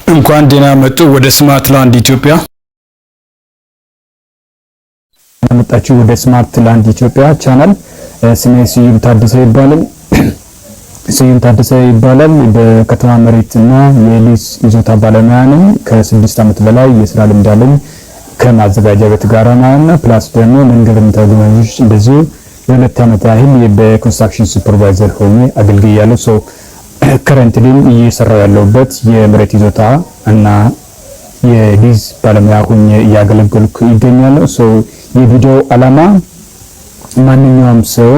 እንኳን ደህና መጡ ወደ ስማርት ላንድ ኢትዮጵያ። መጣችሁ ወደ ስማርት ላንድ ኢትዮጵያ ቻናል። ስሜ ስዩም ታደሰ ይባላል። ስዩም ታደሰ ይባላል። በከተማ መሬትና የሊዝ ይዞታ ባለሙያ ነኝ። ከ6 ዓመት በላይ የስራ ልምድ አለኝ ከማዘጋጃ ቤት ጋር ማለት ነው። Plus ደግሞ መንገድ ተጎብኚዎች እንደዚሁ ለ2 ዓመት ያህል በ construction supervisor ሆኜ አገልግያለሁ። So currently ም እየሰራው ያለሁበት የመሬት ይዞታ እና የሊዝ ባለሙያ ሆኜ እያገለገልኩ ይገኛለሁ። So የቪዲዮ ዓላማ ማንኛውም ሰው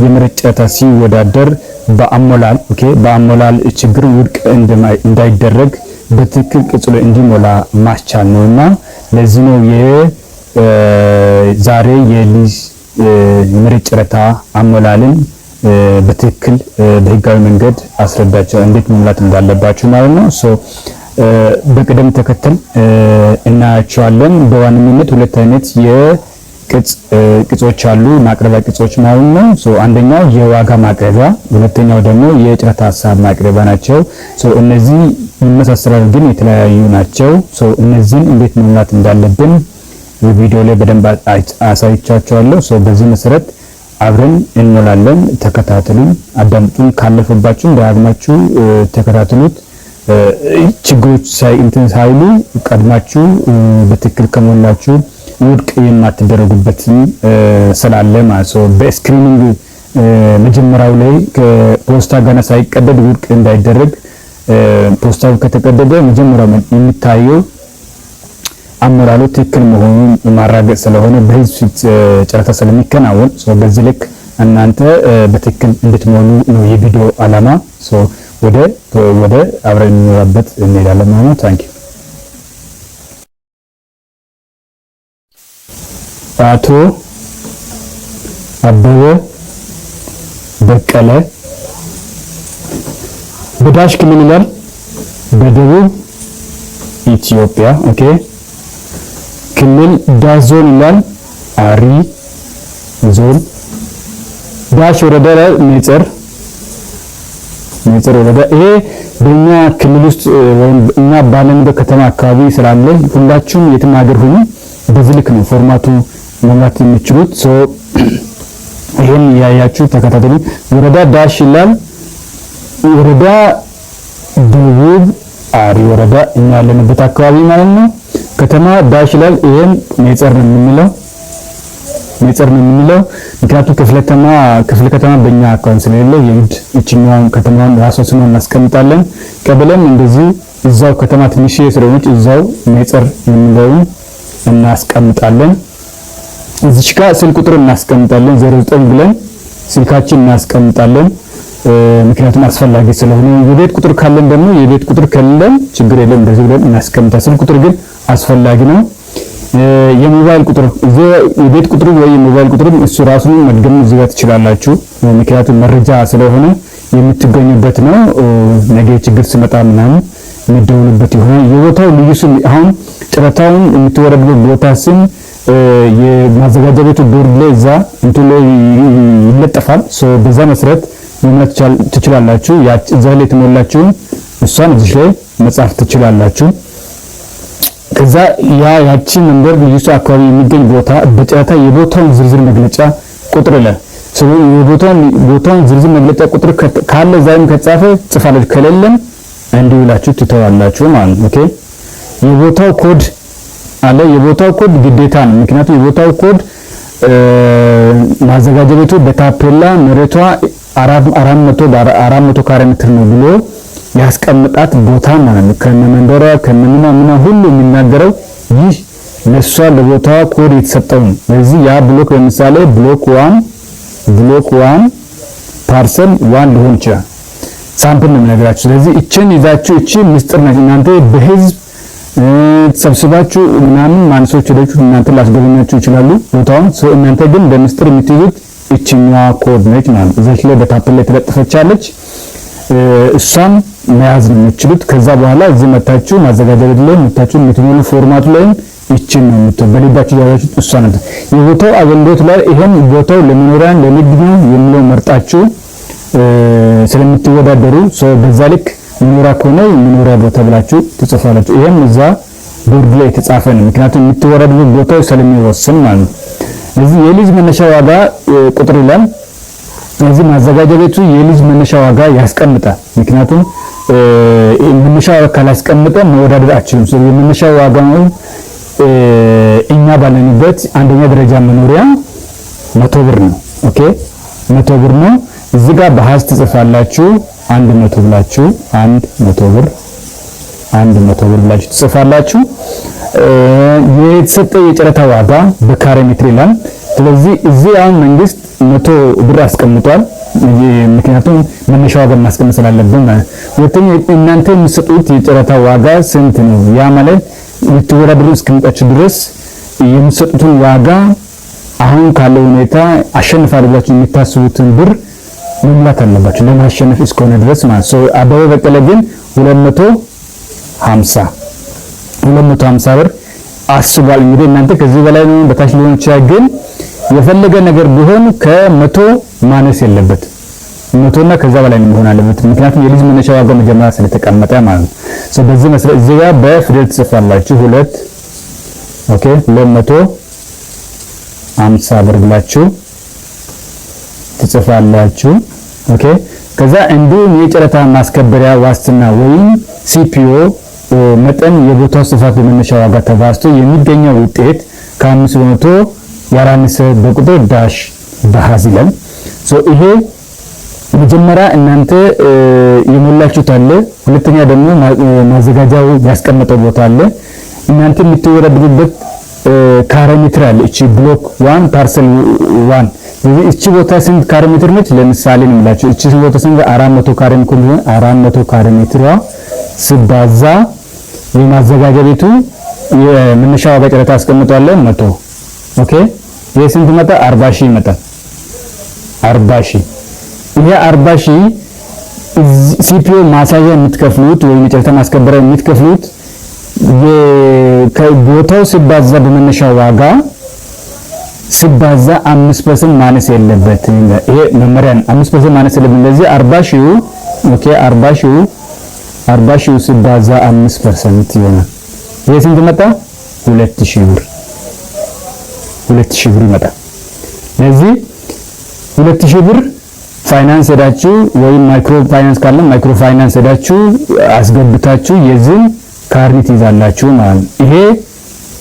የመሬት ጨረታ ሲወዳደር በአሞላል፣ okay፣ በአሞላል ችግር ውድቅ እንዳይደረግ በትክክል ቅጽ ላይ እንዲሞላ ማስቻል ነውና ለዚህ ነው የዛሬ የሊዝ የመሬት ጨረታ አሞላልን በትክክል በህጋዊ መንገድ አስረዳቸው እንዴት መሙላት እንዳለባችሁ ማለት ነው። So በቅደም ተከተል እናያቸዋለን። በዋነኝነት ሁለት አይነት የቅጽ ቅጾች አሉ፣ ማቅረቢያ ቅጾች ማለት ነው። So አንደኛው የዋጋ ማቅረቢያ፣ ሁለተኛው ደግሞ የጨረታ ሀሳብ ማቅረቢያ ናቸው። So እነዚህ ይመሳሰላሉ፣ ግን የተለያዩ ናቸው። So እነዚህን እንዴት መሙላት እንዳለብን ቪዲዮ ላይ በደንብ አሳይቻችኋለሁ። So በዚህ መሰረት አብረን እንሞላለን። ተከታተሉን፣ አዳምጡን። ካለፈባችሁ ደጋግማችሁ ተከታተሉት። ችግሮች ሳይ እንትን ሳይሉ ቀድማችሁ በትክክል ከሞላችሁ ውድቅ የማትደረጉበትን ስላለ ማለት ነው። በ screening መጀመሪያው ላይ ከፖስታ ገና ሳይቀደድ ውድቅ እንዳይደረግ፣ ፖስታው ከተቀደደ መጀመሪያው የሚታየው አሞላሉ ትክክል መሆኑን ማረጋገጥ ስለሆነ በህዝብ ፊት ጨረታ ስለሚከናወን በዚህ ልክ እናንተ በትክክል እንድትሞሉ ነው የቪዲዮ ዓላማ። ወደ አብረን የምንሞላበት እንሄዳለን ማለት ነው። Thank you። አቶ አበበ በቀለ በ dash ክልል ይላል፣ በደቡብ ኢትዮጵያ፣ okay፣ ክልል dash ዞን ይላል፣ አሪ ዞን፣ dash ወረዳ ላይ ሜጸር ወረዳ። ይሄ በእኛ ክልል ውስጥ ወይም እኛ ባለንበት ከተማ አካባቢ ስላለ ሁላችሁም የትም ሀገር ሁኑ በዚህ ልክ ነው ፎርማቱ መሙላት የምትችሉት። So ይሄን ያያችሁ ተከታተሉ። ወረዳ dash ይላል። ወረዳ ደቡብ አሪ ወረዳ እኛ ያለንበት አካባቢ ማለት ነው። ከተማ dash ይላል። ይሄን ሜጸር ነው የምንለው፣ ሜጸር ነው የምንለው ምክንያቱም ክፍለ ከተማ በእኛ አካባቢ ስለሌለ የግድ ይችኛዋን ከተማዋን ራሷ ስሟን እናስቀምጣለን። ቀበሌም እንደዚሁ እዛው ከተማ ትንሽ ስለሆነች እዛው ሜጸር የምንለውን እናስቀምጣለን። እዚች ጋር ስልክ ቁጥር እናስቀምጣለን። 09 ብለን ስልካችን እናስቀምጣለን። ምክንያቱም አስፈላጊ ስለሆነ የቤት ቁጥር ካለን ደግሞ፣ የቤት ቁጥር ከሌለን ችግር የለም፣ እንደዚህ ብለን እናስቀምጣለን። ስልክ ቁጥር ግን አስፈላጊ ነው። የሞባይል ቁጥር፣ የቤት ቁጥር ወይ የሞባይል ቁጥር እሱ ራሱን መድገም እዚህ ጋር ትችላላችሁ። ምክንያቱም መረጃ ስለሆነ የምትገኙበት ነው። ነገ ችግር ሲመጣ ምናምን የሚደውሉበት ይሆናል። የቦታው ልዩ ስም፣ አሁን ጨረታውን የምትወረድበት ቦታ ስም የማዘጋጃ ቤቱ ቦርድ ላይ እዛ እንትን ላይ ይለጠፋል። So በዛ መሰረት መሙላት ትችላላችሁ። እዛ ላይ የተሞላችሁን እሷን እዚህ ላይ መጻፍ ትችላላችሁ። ከዛ ያቺ መንደር ልዩ አካባቢ የሚገኝ ቦታ በጨረታ የቦታውን ዝርዝር መግለጫ ቁጥር ይላል። የቦታውን ዝርዝር መግለጫ ቁጥር ካለ ዛይም ከተጻፈ ጽፋለች፣ ከሌለም እንዲሁ ብላችሁ ትተዋላችሁ ማለት ነው። Okay፣ የቦታው ኮድ አለ። የቦታው ኮድ ግዴታ ነው። ምክንያቱም የቦታው ኮድ ማዘጋጃ ቤቱ በታፔላ መሬቷ 400 በ400 ካሬ ሜትር ነው ብሎ ያስቀምጣት ቦታ ማለት ነው። ከነመንደሯ ከነምና ምና ሁሉ የሚናገረው ይህ ለሷ ለቦታዋ ኮድ የተሰጠው ነው። ስለዚህ ያ block ለምሳሌ block 1 parcel 1 ሊሆን ይችላል። Sample ነው የምነግራችሁ። ስለዚህ እችን ይዛችሁ፣ እቺ ምስጢር ነች። እናንተ በህዝብ ተሰብስባችሁ ምናምን ማንሶች ሄዳችሁ እናንተ ላስጎበኛችሁ ይችላሉ ቦታውን። እናንተ ግን በምስጢር የምትይዙት እችኛዋ ኮድ ነች ማለት ነው። እዛች ላይ በታፔላ ላይ የተለጠፈቻለች፣ እሷን መያዝ ነው የምትችሉት። ከዛ በኋላ እዚህ መታችሁ ማዘጋጃ ቤት ላይ መታችሁ የምትሞሉ ፎርማቱ ላይም ይችን ነው የምትው በልባችሁ ያያችሁት እሷ ናት። የቦታው አገልግሎት ላይ ይሄን ቦታው ለመኖሪያ ለንግድ ነው የሚለው መርጣችሁ ስለምትወዳደሩ በዛ ልክ መኖሪያ ከሆነ መኖሪያ ቦታ ብላችሁ ትጽፋላችሁ። ይሄም እዛ ቦርድ ላይ የተጻፈ ነው። ምክንያቱም የምትወረዱበት ቦታው ስለሚወስን ማለት ነው። ስለዚህ የሊዝ መነሻ ዋጋ ቁጥር ይላል። ስለዚህ ማዘጋጃ ቤቱ የሊዝ መነሻ ዋጋ ያስቀምጣል። ምክንያቱም መነሻ ዋጋ ካላስቀምጠ መወዳደር አትችሉም። ስለዚህ የመነሻ ዋጋው እኛ ባለንበት አንደኛ ደረጃ መኖሪያ 100 ብር ነው። Okay፣ 100 ብር ነው። እዚህ ጋር በሀዝ ትጽፋላችሁ። 100 ብላችሁ፣ 100 ብር፣ 100 ብር ብላችሁ ትጽፋላችሁ። የተሰጠ የጨረታ ዋጋ በካሬ ሜትር ይላል። ስለዚህ እዚህ አሁን መንግስት 100 ብር አስቀምጧል። ምክንያቱም መነሻ ዋጋ ማስቀመጥ ስላለብን ማለት። ሁለተኛ እናንተ የምትሰጡት የጨረታ ዋጋ ስንት ነው? ያ ማለት ልትወዳደሩ እስከመጣችሁ ድረስ የምትሰጡትን ዋጋ አሁን ካለው ሁኔታ አሸንፋለሁ ብላችሁ የምታስቡትን ብር መሙላት አለባችሁ ለማሸነፍ እስከሆነ ድረስ ማለት ነው። አበበ በቀለ ግን 250 250 ብር አስቧል። እንግዲህ እናንተ ከዚህ በላይ ነው በታች ሊሆን ይችላል፣ ግን የፈለገ ነገር ቢሆን ከ100 ማነስ የለበት፣ 100 እና ከዛ በላይ መሆን አለበት። ምክንያቱም የሊዝ መነሻ ዋጋ መጀመሪያ ስለተቀመጠ ማለት ነው። So በዚህ መሰረት እዚህ ጋር በፊደል ትጽፋላችሁ። ሁለት okay 250 ብር ብላችሁ ትጽፋላችሁ። Okay፣ ከዛ እንዲሁም የጨረታ ማስከበሪያ ዋስትና ወይም CPO መጠን የቦታው ስፋት በመነሻ ዋጋ ተባዝቶ የሚገኘው ውጤት ከ5% ያላነሰ በቁጥር dash በሀዝ ይላል። So ይሄ መጀመሪያ እናንተ የሞላችሁት አለ። ሁለተኛ ደግሞ ማዘጋጃው ያስቀመጠው ቦታ አለ። እናንተ የምትወዳደሩበት ካሬ ሜትር አለ። እቺ block 1 parcel 1፣ ስለዚህ እቺ ቦታ ስንት ካሬ ሜትር ነች? ለምሳሌ ነው የምላችሁ። እቺ ቦታ ስንት 400 ካሬ ሜትር ቢሆን 400 ካሬ ሜትሯ ሲባዛ የማዘጋጃ ቤቱ የመነሻ ዋጋ ጨረታ አስቀምጧል 100። Okay፣ ይሄ ስንት መጣ? 40 ሺህ ይመጣል። 40 ሺህ፣ ይሄ 40 ሺህ CPO ማስያዣ የምትከፍሉት ወይም የጨረታ ማስከበሪያ የምትከፍሉት ቦታው ሲባዛ በመነሻ ዋጋ ሲባዛ 5% ማነስ የለበትም። ይሄ መመሪያ ነው። 5% ማነስ የለበትም። ለዚህ 40 ሺህ፣ okay፣ 40 ሺህ፣ 40 ሺህ ሲባዛ 5% ይሆናል። ይሄ ስንት መጣ? 2000 ብር፣ 2000 ብር ይመጣል። ለዚህ 2000 ብር ፋይናንስ ሄዳችሁ ወይም ማይክሮ ፋይናንስ ካለ ማይክሮ ፋይናንስ ሄዳችሁ አስገብታችሁ የዚህን ካርኒ ትይዛላችሁ ማለት ነው። ይሄ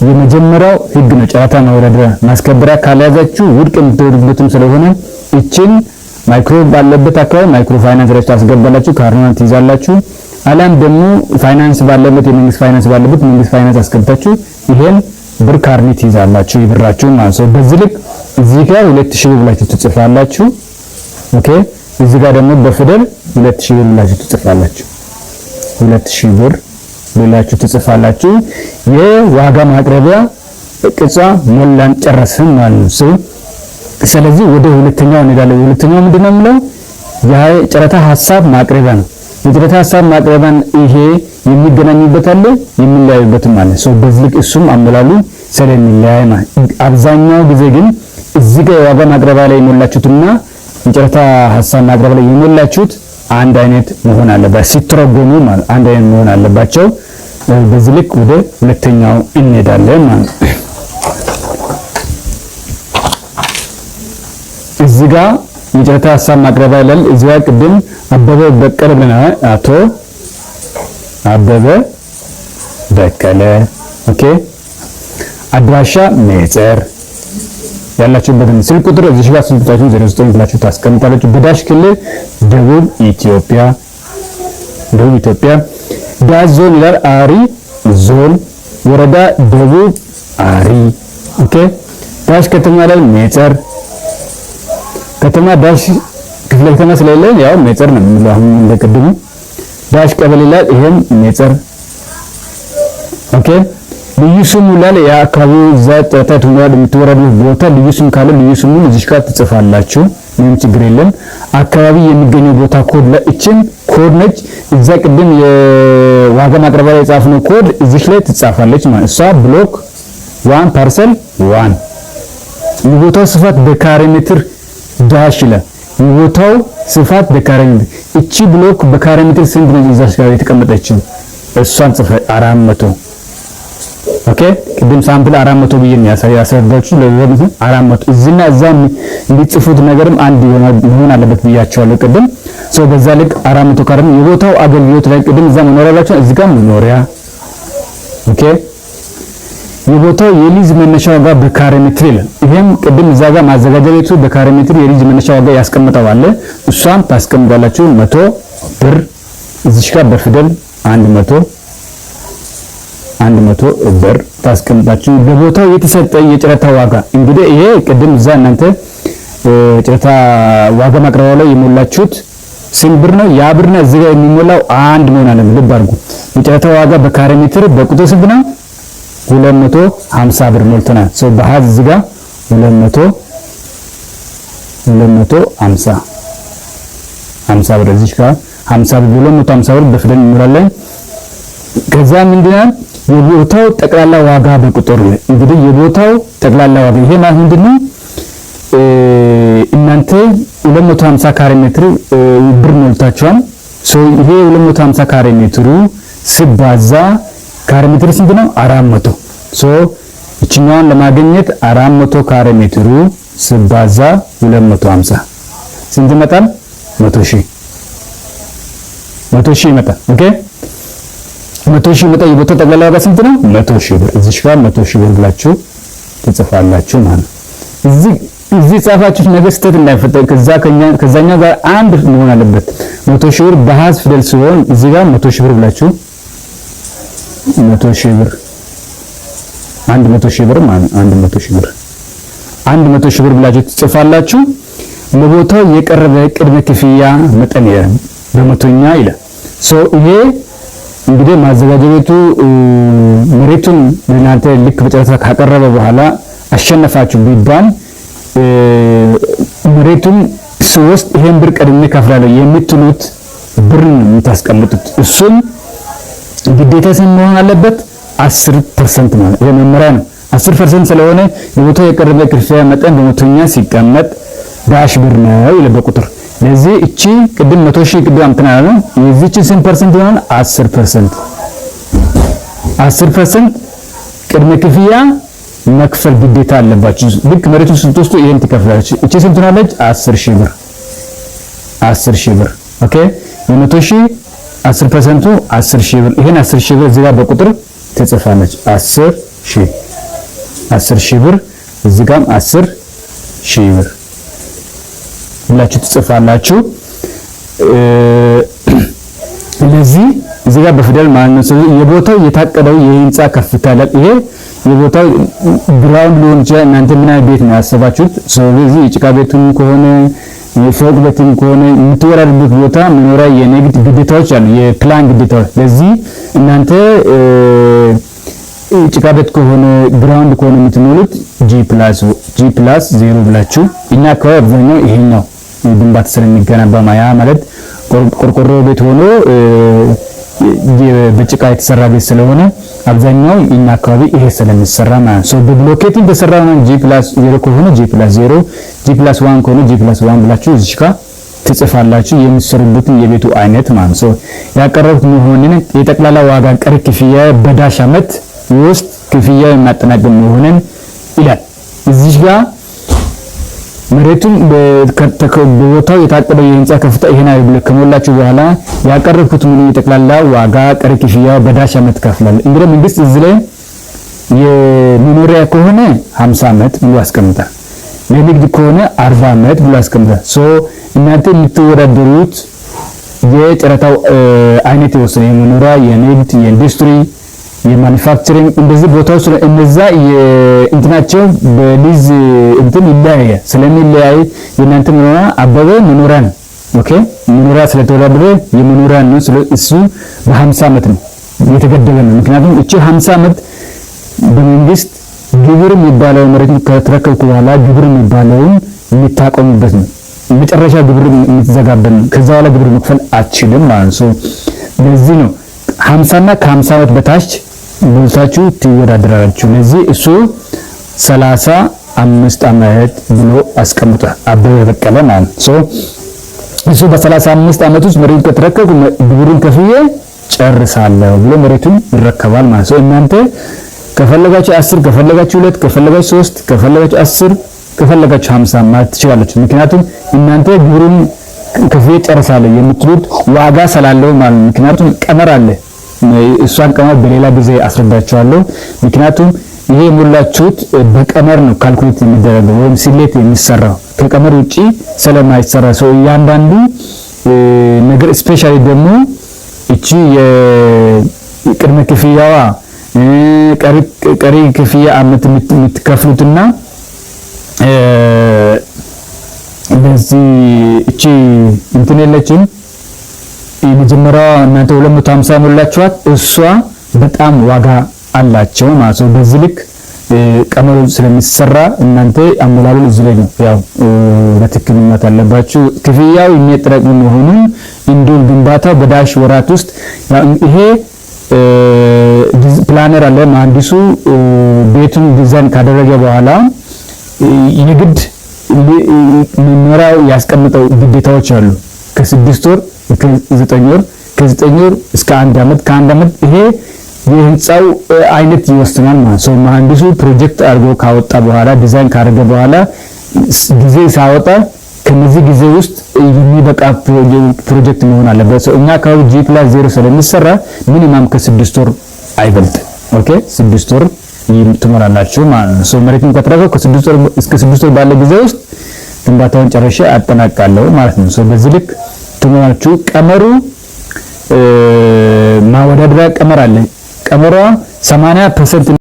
የመጀመሪያው ህግ ነው። ጨረታ መወዳደሪያ ማስከበሪያ ካልያዛችሁ ውድቅ የምትወርዱበትም ስለሆነ እችን ማይክሮ ባለበት አካባቢ ማይክሮ ፋይናንስ ሄዳችሁ ታስገባላችሁ፣ ካርኒዋን ትይዛላችሁ። አሊያም ደግሞ ፋይናንስ ባለበት፣ የመንግስት ፋይናንስ ባለበት መንግስት ፋይናንስ አስገብታችሁ ይሄን ብር ካርኒ ትይዛላችሁ፣ ይብራችሁ ማለት ነው። በዚህ ልክ እዚህ ጋር 2000 ብር ብላችሁ ትጽፋላችሁ። Okay፣ እዚህ ጋር ደግሞ በፊደል 2000 ብር ብላችሁ ትጽፋላችሁ። 2000 ብር ብላችሁ ትጽፋላችሁ። የዋጋ ማቅረቢያ ቅጿ ሞላን፣ ጨረስን ማለት ነው። ስለዚህ ወደ ሁለተኛው እንሄዳለን። ሁለተኛው ምንድነው የሚለው? የጨረታ ሀሳብ ማቅረቢያ ነው። የጨረታ ሀሳብ ማቅረቢያን ይሄ የሚገናኙበት አለ፣ የሚለያዩበትም አለ። So በዚህ ልክ እሱም አሞላሉ ስለሚለያይ ማለት፣ አብዛኛው ጊዜ ግን እዚህ ጋር የዋጋ ማቅረቢያ ላይ የሞላችሁትና የጨረታ ሀሳብ ማቅረቢያ ላይ የሞላችሁት አንድ አይነት መሆን አለበት። ሲተረጎሙ ማለት አንድ አይነት መሆን አለባቸው። በዚህ ልክ ወደ ሁለተኛው እንሄዳለን ማለት ነው። እዚህ ጋር የጨረታ ሀሳብ ማቅረቢያ ይላል። እዚህ ጋር ቅድም አበበ በቀለ ብለናል። አቶ አበበ በቀለ፣ okay። አድራሻ ሜጸር፣ ያላችሁበትን ስልክ ቁጥር እዚህ ጋር ስልክ ቁጥራችሁን 09 ብላችሁ ታስቀምጣላችሁ። በ dash ክልል ደቡብ ኢትዮጵያ፣ ደቡብ ኢትዮጵያ፣ dash ዞን ይላል፣ አሪ ዞን፣ ወረዳ ደቡብ አሪ፣ okay። Dash ከተማ ላይ ሜጸር ከተማ፣ dash ክፍለ ከተማ ስለሌለ ያው ሜጸር ነው የምንለው አሁን እንደቅድሙ። Dash ቀበሌ ላይ ይሄም ሜጸር፣ okay። ልዩ ስሙ ላይ የአካባቢው እዛ ጨረታ የምትወረዱበት ቦታ ልዩ ስም ካለ ልዩ ስሙን እዚህ ጋር ትጽፋላችሁ። ምንም ችግር የለም። አካባቢ የሚገኘው ቦታ ኮድ ላይ እችን ኮድ ነች። እዛ ቅድም የዋጋ ማቅረቢያ ላይ የጻፍነው ኮድ እዚህ ላይ ትጻፋለች ማለት እሷ block 1 parcel 1። የቦታው ስፋት በካሬ ሜትር dash ይላል። የቦታው ስፋት በካሬ ሜትር፣ እቺ ብሎክ በካሬ ሜትር ስንት ነው እዛች ጋር የተቀመጠችው? እሷን ጽፈ 400። Okay፣ ቅድም sample 400 ብዬ ነው ያስረዳችሁ። ለዚህ 400 እዚህና እዛ እንዲጽፉት ነገርም አንድ መሆን አለበት ብያቸዋለሁ ቅድም። So በዛ ልክ 400 ካሬ የቦታው አገልግሎት ላይ ቅድም እዛ መኖሪያ ያላችሁ እዚህ ጋር መኖሪያ። Okay፣ የቦታው የሊዝ መነሻ ዋጋ በካሬ ሜትር ይላል። ይሄም ቅድም እዛ ጋር ማዘጋጃ ቤቱ በካሬ ሜትር የሊዝ መነሻ ዋጋ ያስቀምጠዋል። እሷም ታስቀምጣላችሁ 100 ብር፣ እዚሽ ጋር በፊደል 100 ብር ታስቀምጣችሁ። ለቦታው የተሰጠ የጨረታ ዋጋ፣ እንግዲህ ይሄ ቅድም እዛ እናንተ ጨረታ ዋጋ ማቅረቢያው ላይ የሞላችሁት ስንት ብር ነው? ያ ብርና እዚህ ጋር የሚሞላው አንድ መሆን አለበት። ልብ አድርጉ። የጨረታ ዋጋ በካሬ ሜትር በቁጥር ስንት ነው? 250 ብር ሞልተናል። So በሀዝ እዚህ ጋር 200 250 50 ብር፣ እዚህ ጋር 50 ብር፣ 250 ብር በፊደል እንሞላለን። ከዛ ምንድነው? የቦታው ጠቅላላ ዋጋ በቁጥር። እንግዲህ የቦታው ጠቅላላ ዋጋ ይሄ ማለት ምንድነው? እናንተ 250 ካሬ ሜትር ብር ሞልታችኋል። So ይሄ 250 ካሬ ሜትሩ ሲባዛ ካሬ ሜትር ስንት ነው? 400። So እችኛዋን ለማግኘት 400 ካሬ ሜትሩ ሲባዛ 250 ስንት ይመጣል? 100 ሺህ፣ 100 ሺህ ይመጣል። Okay፣ 100,000 ይመጣል። የቦታው ጠቅላላ ዋጋ ስንት ነው? 100,000 ብር። እዚህ ጋር 100,000 ብር ብላችሁ ትጽፋላችሁ ማለት ነው። እዚህ ጻፋችሁት ነገር ስህተት እንዳይፈጠር ከዛኛው ጋር አንድ መሆን አለበት። 100,000 ብር በሀዝ ፊደል ሲሆን እዚህ ጋር 100,000 ብር ብላችሁ 100,000 ብር፣ 100,000 ብር ማለት 100,000 ብር፣ 100,000 ብር ብላችሁ ትጽፋላችሁ። ለቦታው የቀረበ ቅድመ ክፍያ መጠን ይላል፣ በመቶኛ ይላል። So ይሄ እንግዲህ ማዘጋጃ ቤቱ መሬቱን ለእናንተ ልክ በጨረታ ካቀረበ በኋላ አሸነፋችሁ ቢባል መሬቱን ስወስድ ይሄን ብር ቀድሜ ከፍላለሁ የምትሉት ብር ነው የምታስቀምጡት። እሱም ግዴታ ስንት መሆን አለበት? 10% ማለት ይሄ መመሪያ ነው። 10% ስለሆነ የቦታው የቀረበ ክፍያ መጠን በመቶኛ ሲቀመጥ dash ብር ነው ይላል በቁጥር። ለዚህ እቺ ቅድም 100,000 ቅድም አምጥተናል ነው፣ የዚህችን ስንት percent ይሆናል? 10%። 10% ቅድመ ክፍያ መክፈል ግዴታ አለባችሁ። ልክ መሬቱን ስትወስዱ ይሄን ትከፍላላችሁ። እቺ ስንት ሆናለች? 10,000 ብር፣ 10,000 ብር። Okay፣ የ100,000 10%ቱ 10,000 ብር። ይሄን 10,000 ብር እዚህ ጋር በቁጥር ትጽፋለች። 10,000፣ 10,000 ብር፣ እዚህ ጋርም 10,000 ብር ብላችሁ ትጽፋላችሁ። ለዚህ እዚህ ጋር በፊደል ማለት ነው። ስለዚህ የቦታው የታቀደው የህንፃ ከፍታ፣ ይሄ የቦታው ground ሊሆን ይችላል። እናንተ ምን አይነት ቤት ነው ያሰባችሁት? ስለዚህ የጭቃ ቤቱም ከሆነ የፎቅ ቤትም ከሆነ የምትወራዱበት ቦታ መኖሪያ፣ የንግድ ግዴታዎች አሉ፣ የፕላን ግዴታዎች። ለዚህ እናንተ ጭቃ ቤት ከሆነ፣ ground ከሆነ የምትሞሉት G plus 0 ብላችሁ፣ እኛ አካባቢ አብዛኛው ይሄኛው ግንባታ ስለሚገነባ ያ ማለት ቆርቆሮ ቤት ሆኖ በጭቃ የተሰራ ቤት ስለሆነ አብዛኛው እኛ አካባቢ ይሄ ስለሚሰራ ማለት ነው። በብሎኬት የተሰራ ነው። G plus 0 ከሆነ G plus 0፣ G plus 1 ከሆነ G plus 1 ብላችሁ እዚህ ጋር ትጽፋላችሁ የምትሰሩበትን የቤቱ አይነት ማለት ነው። ያቀረቡት መሆንን የጠቅላላ ዋጋ ቀሪ ክፍያ በ dash ዓመት ውስጥ ክፍያ የሚያጠናቅቅ መሆንን ይላል። እዚህ ጋር መሬቱን በቦታው የታቀደው የህንፃ ከፍታ ይሄን አይደል ብሎ ከሞላችሁ በኋላ ያቀረብኩት ሙሉ የጠቅላላ ዋጋ ቀሪ ክፍያ በ dash ዓመት ከፍላለሁ። እንግዲህ መንግስት እዚህ ላይ የመኖሪያ ከሆነ 50 ዓመት ብሎ ያስቀምጣል። ለንግድ ከሆነ 40 ዓመት ብሎ ያስቀምጣል። So እናንተ የምትወዳደሩት የጨረታው አይነት የወሰነ የመኖሪያ፣ የንግድ፣ የኢንዱስትሪ፣ የ manufacturing እንደዚህ ቦታዎች እነዛ እንትናቸው በሊዝ እንትን ይለያያል። ስለሚለያይ የእናንተ መኖሪያ አበበ መኖሪያ ነው። Okay፣ መኖሪያ ስለተወዳደረ የመኖሪያ ነው። እሱ በ50 ዓመት ነው የተገደበ ነው። ምክንያቱም እቺ 50 ዓመት በመንግስት ግብር የሚባለው መሬት ከተረከብኩ በኋላ ግብር የሚባለውን የምታቆሙበት ነው። መጨረሻ ግብር የምትዘጋበት ነው። ከዛ በኋላ ግብር መክፈል አትችልም ማለት ነው። ለዚህ ነው 50 እና ከ50 ዓመት በታች ሞልታችሁ ትወዳደራላችሁ። ለዚህ እሱ 30 5 ዓመት ብሎ አስቀምጧል። አበበ በቀለ ማለት ነው። እሱ በ35 ዓመት ውስጥ መሬቱን ከተረከብኩ ግብሩን ከፍዬ ጨርሳለሁ ብሎ መሬቱን ይረከባል ማለት ነው። እናንተ ከፈለጋችሁ 10፣ ከፈለጋችሁ 2፣ ከፈለጋችሁ 3፣ ከፈለጋችሁ 10፣ ከፈለጋችሁ 50 ማለት ትችላላችሁ። ምክንያቱም እናንተ ግብሩን ከፍዬ ጨርሳለሁ የምትሉት ዋጋ ስላለው ማለት ነው። ምክንያቱም ቀመር አለ። እሷን ቀመር በሌላ ጊዜ አስረዳችኋለሁ። ምክንያቱም ይሄ የሞላችሁት በቀመር ነው calculate የሚደረገው ወይም ስሌት የሚሰራው፣ ከቀመር ውጪ ስለማይሰራ ሰው እያንዳንዱ ነገር specially ደግሞ እቺ የቅድመ ክፍያዋ፣ ቀሪ ክፍያ አመት የምትከፍሉትና ለዚህ እቺ እንትን የለችም፣ የመጀመሪያዋ እናንተ 250 ሞላችኋት፣ እሷ በጣም ዋጋ አላቸው ማለት ነው። በዚህ ልክ ቀመሩ ስለሚሰራ እናንተ አሞላሉን እዚህ ላይ ነው ያው በትክክል መሙላት አለባችሁ። ክፍያው የሚጠረቅም መሆኑን እንዲሁም ግንባታው በ dash ወራት ውስጥ፣ ይሄ planner አለ፣ መሀንዲሱ ቤቱን ዲዛይን ካደረገ በኋላ የግድ መመሪያው ያስቀምጠው ግዴታዎች አሉ። ከ6 ወር፣ ከ9 ወር፣ ከ9 ወር እስከ አንድ አመት፣ ከአንድ አመት፣ ይሄ የህንፃው አይነት ይወስናል ማለት ነው። መሀንዲሱ ፕሮጀክት አድርጎ ካወጣ በኋላ፣ ዲዛይን ካደረገ በኋላ፣ ጊዜ ሳወጣ ከነዚህ ጊዜ ውስጥ የሚበቃ ፕሮጀክት መሆን አለበት። እኛ አካባቢ G+0 ስለሚሰራ minimum ከ6 ወር አይበልጥ። Okay፣ 6 ወር ትሞላላችሁ ማለት ነው። So መሬቱን ከተረከብኩ ከ6 ወር እስከ 6 ወር ባለ ጊዜ ውስጥ ግንባታውን ጨርሼ አጠናቅቃለሁ ማለት ነው። So በዚህ ልክ ትሞላችሁ። ቀመሩ ማወዳደሪያ ቀመር አለ። ቀመሯ 80%